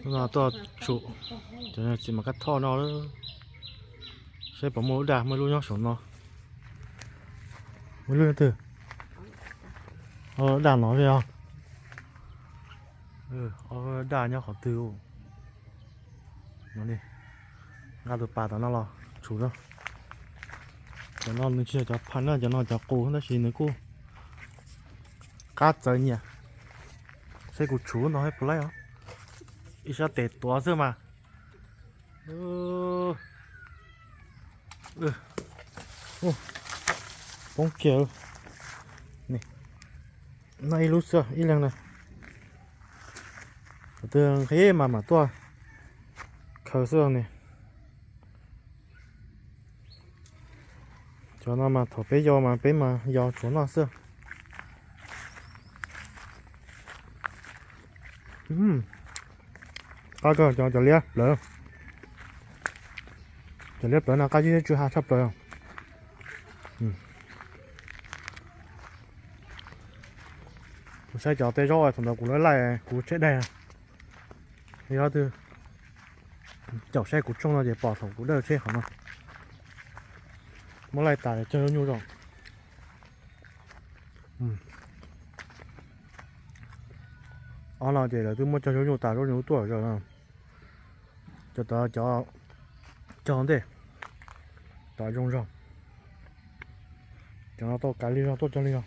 Hnub no tuaj tshum cov txiv mab kab thoj no lawm. Saib puas muaj lub daj, muaj lub nyob saum no. Muaj lub twg? Daj no li os. Daj nyob qhov twg? Nqa tus pas tom no los tshum na. Cov no nws tsis yog cov phaj na, cov no cov qus tab sis nws kuj qab txawv nyias. Saib kuv tshum no puas laib os. Ib sab tes tuav xwb mas. Poob kiag. Noj ib lub xwb ib leeg na. Qhov twg nqhis mas mam tuaj khaws xwb ne. Cov no mas thaum peb yau mas peb mas yau tsuav noj xwb. Qab kawg cov liab plawv. Cov liab plawv no qab zib tsw ha tshaj plaws. Kuv saib cov tej zaub thaum ntawd kuv laij laij kuv tsheb daig. Yog twg caum saib kuv tsooj no ces pom thaum kuv dawj tsheb qhov no. Muab laij tas cog zaub nyuj zoo. Ob no ces lawv twb muab cog zaub nyuj tas, zaub nyuj tuaj zog no. Cov tod cog ntej, tod zoo zog. Cov no tau kav lig zog tuaj cog lig zog.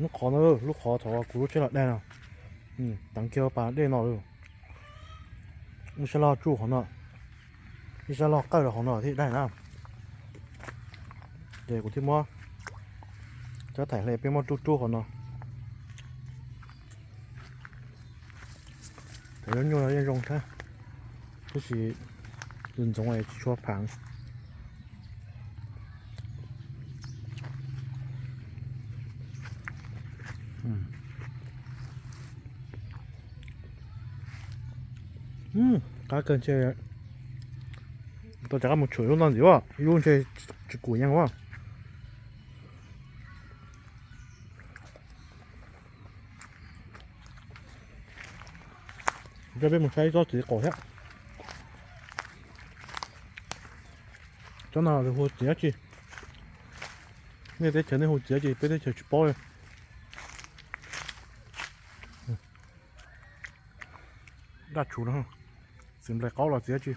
Lub qhov no, lub qhov thaum kuv lub tsheb los daig no, teev kiag pas dej no lawm. Ib sab log tsuj qhov no, ib sab log qawj rau qhov no thiaj daig na. Ces kuv thiaj muab cov thaim hle peb muab rub rub qhov no. Cov zaub nyuj no yeej zoo thiab, tab sis ntxoov ntxoov es tsis tshua phav. Qab kawg ntshe tau rov qab mus tshum lub no ntxiv, ib lub ntshe tsis kum yeej ua. Coj peb mus saib ib tsob txiv qaub thiab. Tsob no lawv hu txiv dab tsi? Nej teb chaws nej hu txiv dab tsi, peb teb chaws tsis paub li. Daj tshuv no, txiv nplaim qaub los txiv dab tsi?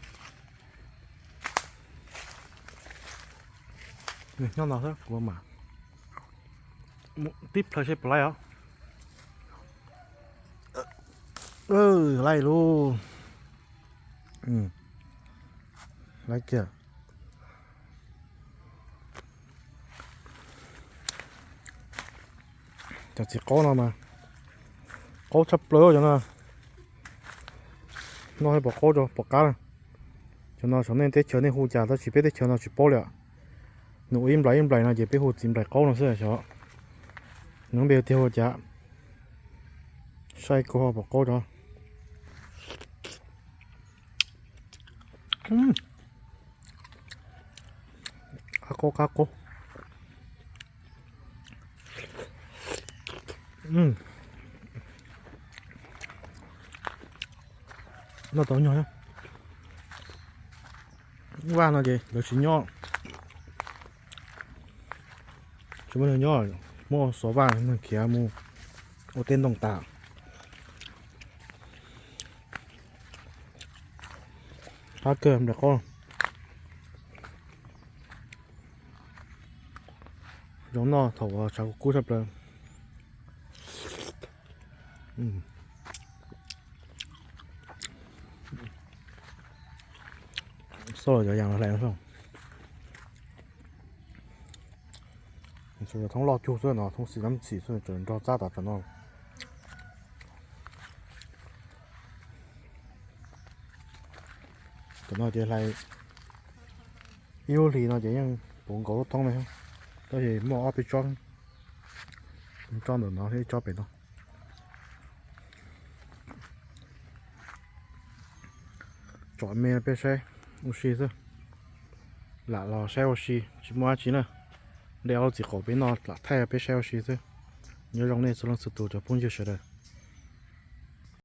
Nws nyob no xwb, kuv mam tib plhaw seb puas laib os. Laib lauj. Laib kiag. Cov txiv qaub no mas qaub tshaj plaws cov no. Noj pom qaub rau pom qab. Cov no saum nej teb chaws nej hu cas tab sis peb teb chaws no tsis paub li. Nws ua ib nplaim ib nplaim no ces peb hu txiv nplaim qaub no xwb xyov nws lub npe tiag ua cas. Saib kuv ho pom qaub rau. Qab qaub qab qaub. Noj tau nyuag. Vaj no ces lawv tsis nyob, tsis muaj neeg nyob, muab xov vaj neeg khiav mus ua teb ntoo tas. Qab kawg nplaim qaub. Zoo noj thaum tshav kub kub tshaj plaws. Xauj cov yas hlais no, thoob loj cug xwb no, thoob xim nab xim xwb, tseem nrog txab tas tam no. Tam no ces hlais ib lub hlis no ces yeej puv nkaus lub thoob li, tab sis muaj ob peb tsob, tsob ntawm no thiab ib tsob pem no. Tsom me peb saib ua si xwb, lam los saib ua si tsis muaj dab tsi na. Dej ob lub txiv qaub peb noj lam thaij peb saib ua si xwb. Nyob zoo nej txhua leej txhua tus cov phooj ywg sawv daws.